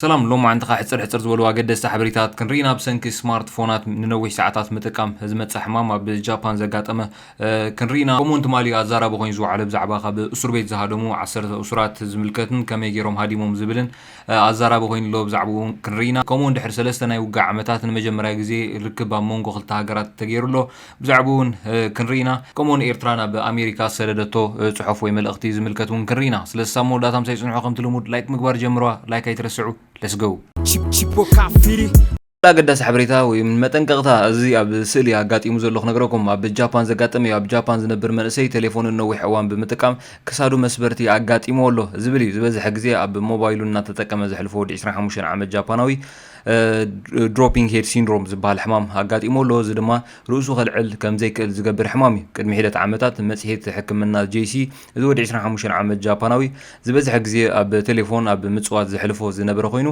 ሰላም፣ ሎም መዓንትኻ ሕጽር ሕጽር ዝበሉ ኣገደስቲ ሓበሬታት ክንርኢና። ብሰንኪ ስማርትፎናት ንነዊሕ ሰዓታት ምጥቃም ዝመጽእ ሕማም ኣብ ጃፓን ዘጋጠመ፣ እ፣ ክንርኢና። ከምኡውን ትማሊ ኣዛራቢ ኮይኑ ዝወዓለ ብዛዕባ ካብ እሱር ቤት ዝሃደሙ ዓሰርተ እሱራት ዝምልከትን ከመይ ገይሮም ሃዲሞም ዝብልን፣ እ፣ ኣዛራቢ ኮይኑ ኣሎ። ብዛዕባኡ እውን ክንርኢና። ከምኡውን ድሕሪ ሰለስተ ናይ ውግእ ዓመታት ንመጀመርያ ግዜ ርክብ ኣብ መንጎ ክልተ ሃገራት ተገይሩ ኣሎ። ብዛዕባኡ እውን፣ እ፣ ክንርኢና። ከምኡውን ኤርትራ ናብ ኣሜሪካ ዝሰደደቶ፣ እ፣ ጽሑፍ ወይ መልእኽቲ ዝምልከት እውን ክንርኢና። ስለዚ ሳብ መወዳእታ ምሳይ ጽንሑ። ከምቲ ልሙድ ላይክ ምግባር ጀምርዋ። ላይክ ኣይትረስዑ። Let's go። Chip- Chipo Kafiri. ኣገዳሲ ሓበሬታ ወይ እውን መጠንቀቕታ፣ እዚ ኣብ ስእሊ ኣጋጢሙ ዘሎ ክነግረኩም። ኣብ ጃፓን ዘጋጠመ እዩ። ኣብ ጃፓን ዝነብር መንእሰይ ቴሌፎን ነዊሕ እዋን ብምጥቃም ክሳዱ መስበርቲ ኣጋጢምዎ ኣሎ ዝብል እዩ። ዝበዝሐ ግዜ ኣብ ሞባይሉ እናተጠቀመ ዘሕልፎ ወዲ ዕስራን ሓሙሽተን ዓመት ጃፓናዊ፣ እ፣ ድሮፒንግ ሄድ ሲንድሮም ዝበሃል ሕማም ኣጋጢምዎ ኣሎ። እዚ ድማ ርእሱ ከልዕል ከም ዘይክእል ዝገብር ሕማም እዩ። ቅድሚ ሒደት ዓመታት መጽሔት ሕክምና ጄሲ፣ እዚ ወዲ ዕስራን ሓሙሽተን ዓመት ጃፓናዊ ዝበዝሐ ግዜ ኣብ ቴሌፎን ኣብ ምጽዋት ዘሕልፎ ዝነበረ ኮይኑ፣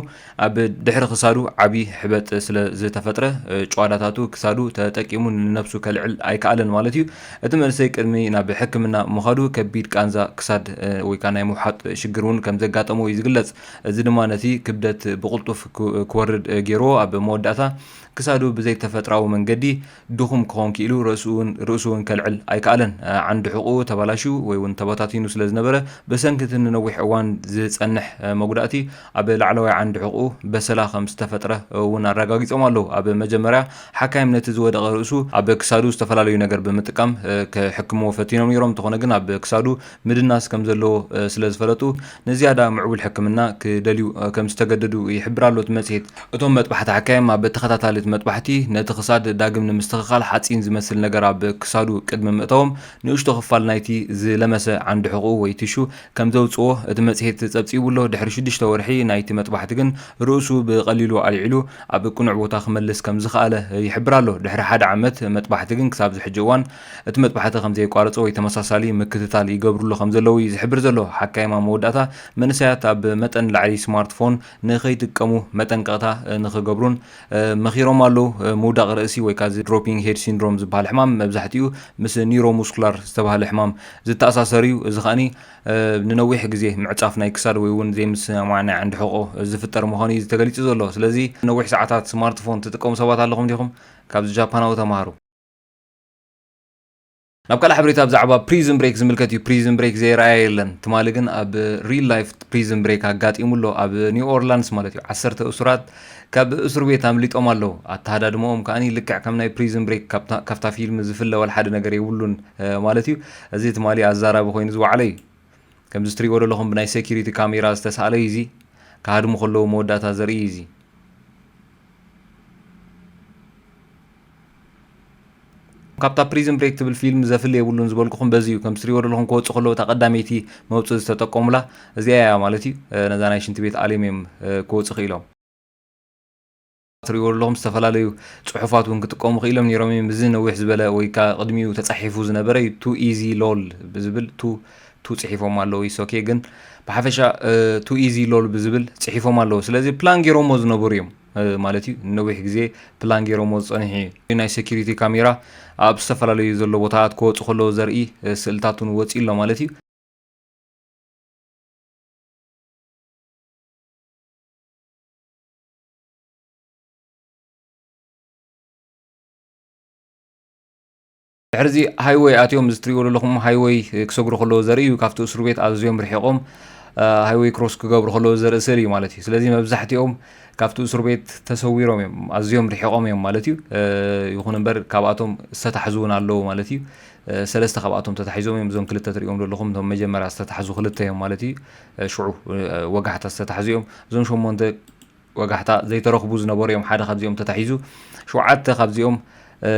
ኣብ ድሕሪ ክሳዱ ዓቢ ሕበጥ ስለ ዝተፈጥረ፣ እ፣ ጨዋዳታቱ ክሳዱ ተጠቂሙ ንነብሱ ከልዕል ኣይከኣለን ማለት እዩ። እቲ መንእሰይ ቅድሚ ናብ ሕክምና ምኻዱ ከቢድ ቃንዛ ክሳድ፣ እ፣ ወይ ከኣ ናይ ምውሓጥ ሽግር እውን ከም ዘጋጠሞ እዩ ዝግለጽ። እዚ ድማ ነቲ ክብደት ብቕልጡፍ ክወርድ ገይርዎ፣ ኣብ መወዳእታ ክሳዱ ብዘይተፈጥራዊ መንገዲ ድኹም ክኸውን ክኢሉ፣ ርእሱ እውን ከልዕል ኣይከኣለን። ዓንዲ ሕቑኡ ተባላሽዩ ወይ እውን ተበታቲኑ ስለ ዝነበረ፣ ብሰንኪ እቲ ንነዊሕ እዋን ዝጸንሕ መጉዳእቲ ኣብ ላዕለዋይ ዓንዲ ሕቑኡ በሰላ ከም ዝተፈጥረ እውን ኣረጋጊጾም ኣለዉ። ኣብ መጀመርያ ሓካይም ነቲ ዝወደቐ ርእሱ ኣብ ክሳዱ ዝተፈላለዩ ነገር ብምጥቃም ክሕክምዎ ፈቲኖም ነይሮም። እንተኾነ ግን ኣብ ክሳዱ ምድናስ ከም ዘለዎ ስለ ዝፈለጡ፣ ንዝያዳ ምዕቡል ሕክምና ክደልዩ ከም ዝተገደዱ ይሕብር ኣሎ እቲ መጽሔት። እቶም መጥባሕቲ ሓካይም ኣብ ተኸታታሊ እቲ መጥባሕቲ ነቲ ክሳድ ዳግም ንምስትኽኻል ሓጺን ዝመስል ነገር ኣብ ክሳዱ ቅድሚ ምእታዎም፣ ንእሽቶ ክፋል ናይቲ ዝለመሰ ዓንዲ ሕቑኡ ወይ ቲሹ ከም ዘውጽዎ እቲ መጽሔት ጸብጺቡ ኣሎ። ድሕሪ ሽዱሽተ ወርሒ ናይቲ መጥባሕቲ ግን ርእሱ ብቐሊሉ ኣልዒሉ ኣብ ቅኑዕ ቦታ ክመልስ ከም ዝኸኣለ ይሕብር ኣሎ። ድሕሪ ሓደ ዓመት መጥባሕቲ ግን ክሳብ ዝሕጂ እዋን እቲ መጥባሕቲ ከም ዘየቋረጸ ወይ ተመሳሳሊ ምክትታል ይገብርሉ ከም ዘለዉ እዩ ዝሕብር ዘሎ። ሓካይም ኣብ መወዳእታ መንእሰያት ኣብ መጠን ላዕሊ ስማርትፎን ንኸይጥቀሙ መጠንቀቕታ ንኽገብሩን መኺሮም ኣለዉ። ምውዳቕ ርእሲ ወይ ከኣ እዚ ድሮፒንግ ሄድ ሲንድሮም ዝበሃል ሕማም መብዛሕትኡ ምስ ኒውሮሙስኩላር ዝተባህለ ሕማም ዝተኣሳሰር እዩ። እዚ ከኣኒ ንነዊሕ ግዜ ምዕጻፍ ናይ ክሳድ ወይ እውን ዘይምስምማዕ ናይ ዓንዲ ሕቖ ዝፍጠር ምዃኑ እዩ ተገሊጹ ዘሎ። ስለዚ ነዊሕ ሰዓታት ስማርትፎን ትጥቀሙ ሰባት ኣለኹም ዲኹም? ካብዚ ጃፓናዊ ተማሃሩ። ናብ ካልእ ሓበሬታ ብዛዕባ ፕሪዝን ብሬክ ዝምልከት እዩ። ፕሪዝን ብሬክ ዘይረኣየ የለን። ትማሊ ግን ኣብ ሪል ላይፍ ፕሪዝን ብሬክ ኣጋጢሙ ኣሎ። ኣብ ኒው ኦርላንስ ማለት እዩ። ዓሰርተ እሱራት ካብ እስር ቤት ኣምሊጦም ኣለዉ። ኣተሃዳድመኦም ከኣኒ ልክዕ ከም ናይ ፕሪዝን ብሬክ ካብታ፣ ካብታ ፊልም ዝፍለ ዋላ ሓደ ነገር የብሉን፣ እ፣ ማለት እዩ። እዚ ትማሊ ኣዛራቢ ኮይኑ ዝወዓለ እዩ። ከምዚ ትሪእዎ ዘለኹም ብናይ ሴኪሪቲ ካሜራ ዝተሳእለ እዩ። እዚ ክሃድሙ ከለዉ መወዳእታ ዘርኢ እዩ። እዚ ካብታ ፕሪዝን ብሬክ ትብል ፊልም ዘፍሊ የብሉን ዝበልኩኹም በዚ እዩ። ከምዚ ትሪእዎ ዘለኹም ክወፁ ከለዉ እታ ቀዳመይቲ መውፅኢ ዝተጠቀሙላ እዚኣ እያ ማለት እዩ። እ፣ ነዛ ናይ ሽንቲ ቤት ኣልዮም እዮም፣ እ፣ ክወፁ ክኢሎም። ትሪእዎ ዘለኹም ዝተፈላለዩ ፅሑፋት እውን ክጥቀሙ ክኢሎም ነይሮም እዮም። እዚ ነዊሕ ዝበለ ወይ ከዓ ቅድሚኡ ተፃሒፉ ዝነበረ እዩ። ቱ ኢዚ ሎል ብዝብል ቱ፣ ቱ ፅሒፎም ኣለዉ። ኢስ ኦኬ፣ ግን ብሓፈሻ፣ እ፣ ቱ ኢዚ ሎል ብዝብል ፅሒፎም ኣለዉ። ስለዚ ፕላን ገይሮሞ ዝነበሩ እዮም፣ እ፣ ማለት እዩ። ንነዊሕ ግዜ ፕላን ገይሮሞ ዝፀንሑ እዩ። ናይ ሴኪሪቲ ካሜራ ኣብ ዝተፈላለዩ ዘሎ ቦታታት ክወፁ ከለዉ ዘርኢ፣ እ፣ ስእልታት እውን ወፂኡ ኣሎ ማለት እዩ። ድሕሪዚ ሃይወይ ኣትዮም፣ እዚ ትሪእዎ ዘለኹም ሃይወይ ክሰግሩ ከለዉ ዘርኢ እዩ። ካብቲ እስር ቤት ኣዝዮም ርሒቖም፣ እ፣ ሃይወይ ክሮስ ክገብሩ ከለዉ ዘርኢ ስእሊ እዩ ማለት እዩ። ስለዚ መብዛሕትኦም ካብቲ እስር ቤት ተሰዊሮም እዮም፣ ኣዝዮም ርሒቖም እዮም ማለት እዩ። እ፣ ይኹን እምበር ካብኣቶም ዝተታሕዙ እውን ኣለዉ ማለት እዩ። እ፣ ሰለስተ ካብኣቶም ተታሒዞም እዮም። እዞም ክልተ ትሪእዎም ዘለኹም እቶም መጀመርያ ዝተታሕዙ ክልተ እዮም ማለት እዩ። እ፣ ሽዑ፣ እ፣ ወጋሕታ ዝተታሕዙ እዮም። እዞም ሸሞንተ ወጋሕታ ዘይተረኽቡ ዝነበሩ እዮም። ሓደ ካብዚኦም ተታሒዙ፣ ሸውዓተ ካብዚኦም፣ እ፣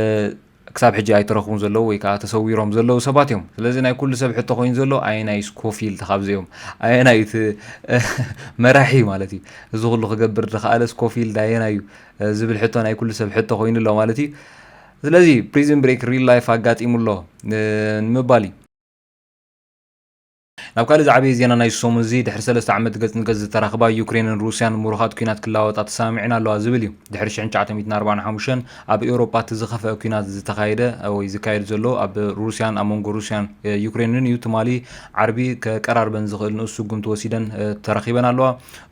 ክሳብ ሕጂ ኣይተረኽቡን ዘለዉ ወይ ከዓ ተሰዊሮም ዘለዉ ሰባት እዮም። ስለዚ ናይ ኩሉ ሰብ ሕቶ ኮይኑ ዘሎ ኣየናይ ስኮፊልድ ካብዚኦም፣ ኣየናይ እቲ መራሒ ማለት እዩ፣ እዚ ኩሉ ክገብር ዝኸኣለ ስኮፊልድ ኣየናይ እዩ፣ እ፣ ዝብል ሕቶ ናይ ኩሉ ሰብ ሕቶ ኮይኑ ኣሎ ማለት እዩ። ስለዚ ፕሪዝን ብሬክ ሪል ላይፍ ኣጋጢሙ ኣሎ፣ እ፣ ንምባል እዩ። ናብ ካልእ ዝዓበየ ዜና ናይ ሰሙን እዚ፣ ድሕሪ ሰለስተ ዓመት ገጽ ንገጽ ዝተራኽባ ዩክሬንን ሩስያን ምሩኻት ኲናት ክለዋወጣ ተሰማሚዐን ኣለዋ ዝብል እዩ። ድሕሪ ሽሕን ትሽዓተ ሚእትን ኣርባዓን ሓሙሽተን ኣብ ኤውሮጳ እቲ ዝኸፍአ ኲናት ዝተኻየደ ወይ ዝካየድ ዘሎ ኣብ ሩስያን ኣብ መንጎ ሩስያን ዩክሬንን እዩ። ትማሊ ዓርቢ ከቀራርበን ዝኽእል ንኡስ ስጉምቲ ወሲደን ተራኺበን ኣለዋ።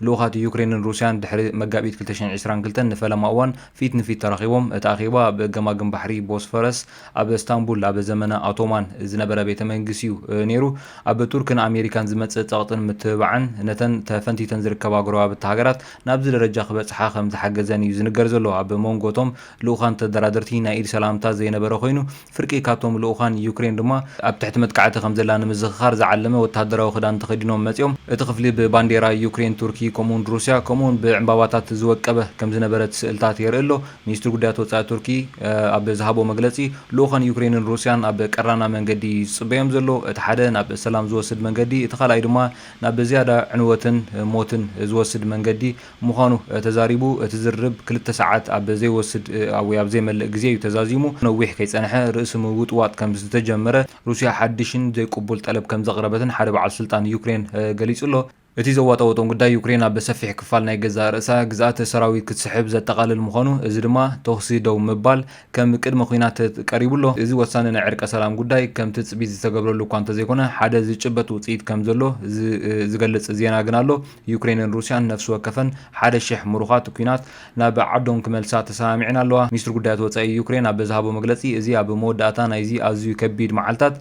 ልኡኻት ዩክሬንን ሩስያን ድሕሪ መጋቢት ክልተ ሽሕን ዕስራን ክልተን ንፈለማ እዋን ፊት ንፊት ተራኺቦም። እቲ ኣኼባ ኣብ ገማግም ባሕሪ ቦስፈረስ ኣብ እስታንቡል ኣብ ዘመነ ኣቶማን ዝነበረ ቤተ መንግስቲ እዩ ነይሩ። ኣብ ቱርክን ኣሜሪካን ዝመጽእ ጸቕጥን ምትብባዕን ነተን ተፈንቲተን ዝርከባ ጎረባብቲ ሃገራት ናብዚ ደረጃ ክበጽሓ ከም ዝሓገዘን እዩ ዝንገር ዘሎ። ኣብ መንጎ እቶም ልኡኻን ተደራደርቲ ናይ ኢድ ሰላምታ ዘይነበረ ኮይኑ፣ ፍርቂ ካብቶም ልኡኻን ዩክሬን ድማ ኣብ ትሕቲ መጥቃዕቲ ከም ዘላ ንምዝኽኻር ዝዓለመ ወተሃደራዊ ክዳን ተኸዲኖም መጺኦም። እቲ ክፍሊ ብባንዴራ ዩክሬን፣ ቱርኪ፣ ከምኡውን ሩስያ፣ ከምኡውን ብዕምባባታት ዝወቀበ ከም ዝነበረ እቲ ስእልታት የርኢ ኣሎ። ሚኒስትሪ ጉዳያት ወጻኢ ቱርኪ ኣብ ዝሃቦ መግለጺ፣ ልኡኻን ዩክሬንን ሩስያን ኣብ ቀራና መንገዲ ይጽበዮም ዘሎ። እቲ ሓደ ናብ ሰላም ዝወስድ መንገዲ፣ እቲ ካልኣይ ድማ ናብ ዝያዳ ዕንወትን ሞትን ዝወስድ መንገዲ ምዃኑ ተዛሪቡ። እቲ ዝርርብ ክልተ ሰዓት ኣብ ዘይወስድ ወይ ኣብ ዘይመልእ ግዜ እዩ ተዛዚሙ። ነዊሕ ከይጸንሐ ርእሲ ምውጥዋጥ ከም ዝተጀመረ፣ ሩስያ ሓድሽን ዘይቅቡል ጠለብ ከም ዘቕረበትን ሓደ በዓል ስልጣን ዩክሬን ገሊጹ ኣሎ። እቲ ዘዋጠወጦም ጉዳይ፣ ዩክሬን ኣብ ሰፊሕ ክፋል ናይ ገዛእ ርእሳ ግዝኣት ሰራዊት ክትስሕብ ዘጠቓልል ምዃኑ፣ እዚ ድማ ተኹሲ ደው ምባል ከም ቅድመ ኲናት ቀሪቡ ኣሎ። እዚ ወሳኒ ናይ ዕርቀ ሰላም ጉዳይ ከም ትጽቢት ዝተገብረሉ እኳ እንተዘይኮነ፣ ሓደ ዝጭበጥ ውጽኢት ከም ዘሎ ዝ-፣ ዝገልጽ ዜና ግን ኣሎ። ዩክሬንን ሩስያን ነፍሲ ወከፈን ሓደ ሽሕ ምሩኻት ኲናት ናብ ዓዶም ክመልሳ ተሰማሚዐን ኣለዋ። ሚኒስትሪ ጉዳያት ወጻኢ ዩክሬን ኣብ ዝሃቦ መግለጺ፣ እዚ ኣብ መወዳእታ ናይዚ ኣዝዩ ከቢድ መዓልታት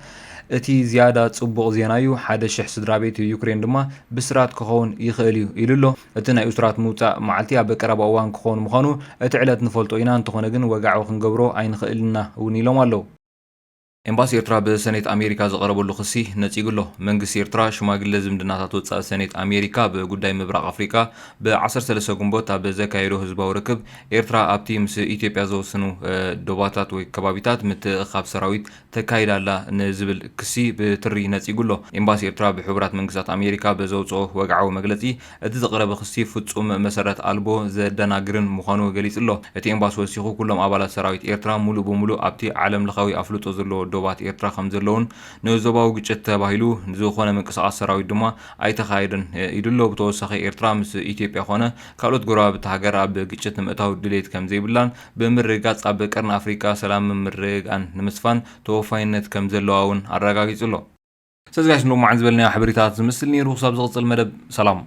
እቲ ዝያዳ ጽቡቕ ዜና እዩ። ሓደ ሽሕ ስድራ ቤት ዩክሬን ድማ ብስራት ክኸውን ይኽእል እዩ ኢሉ ኣሎ። እቲ ናይ ኡስራት ምውጻእ መዓልቲ ኣብ ቀረባ እዋን ክኸውን ምዃኑ እቲ ዕለት ንፈልጦ ኢና፣ እንተኾነ ግን ወግዓዊ ክንገብሮ ኣይንኽእልን ኢና እውን ኢሎም ኣለዉ። ኤምባሲ ኤርትራ ብሰኔት ኣሜሪካ ዝቐረበሉ ክሲ ነጺጉ ኣሎ። መንግስቲ ኤርትራ ሽማግለ ዝምድናታት ወጻኢ ሰኔት ኣሜሪካ ብጉዳይ ምብራቕ ኣፍሪቃ ብ ዓሰርተ ሰለስተ ግንቦት ኣብ ዘካየዶ ህዝባዊ ርክብ፣ ኤርትራ ኣብቲ ምስ ኢትዮጵያ ዘወስኑ፣ እ፣ ዶባታት ወይ ከባቢታት ምትእኻብ ሰራዊት ተካይዳ ኣላ ንዝብል ክሲ ብትሪ ነጺጉ ኣሎ። ኤምባሲ ኤርትራ ብሕቡራት መንግስታት ኣሜሪካ ብዘውጽኦ ወግዓዊ መግለጺ፣ እቲ ዝቐረበ ክሲ ፍጹም መሰረት ኣልቦ ዘደናግርን ምዃኑ ገሊጹ ኣሎ። እቲ ኤምባሲ ወሲኹ፣ ኩሎም ኣባላት ሰራዊት ኤርትራ ሙሉእ ብሙሉእ ኣብቲ ዓለምለኻዊ ኣፍልጦ ዘለዎ ዶባት ኤርትራ ከም ዘለውን፣ ንዞባዊ ግጭት ተባሂሉ ዝኾነ ምንቅስቓስ ሰራዊት ድማ ኣይተኻየደን ኢሉ ኣሎ። ብተወሳኺ፣ ኤርትራ ምስ ኢትዮጵያ ኮነ ካልኦት ጎረባብቲ ሃገር ኣብ ግጭት ንምእታው ድሌት ከም ዘይብላን ብምርግጋጽ፣ ኣብ ቀርኒ ኣፍሪቃ ሰላምን ምርግጋእን ንምስፋን ተወፋይነት ከም ዘለዋ እውን ኣረጋጊጹ ኣሎ። ሰዚ ጋይስ፣ ንሎማዓንቲ ዝበልናዮ ሓበሬታታት ዝመስል ነይሩ። ክሳብ ዝቕጽል መደብ፣ ሰላም።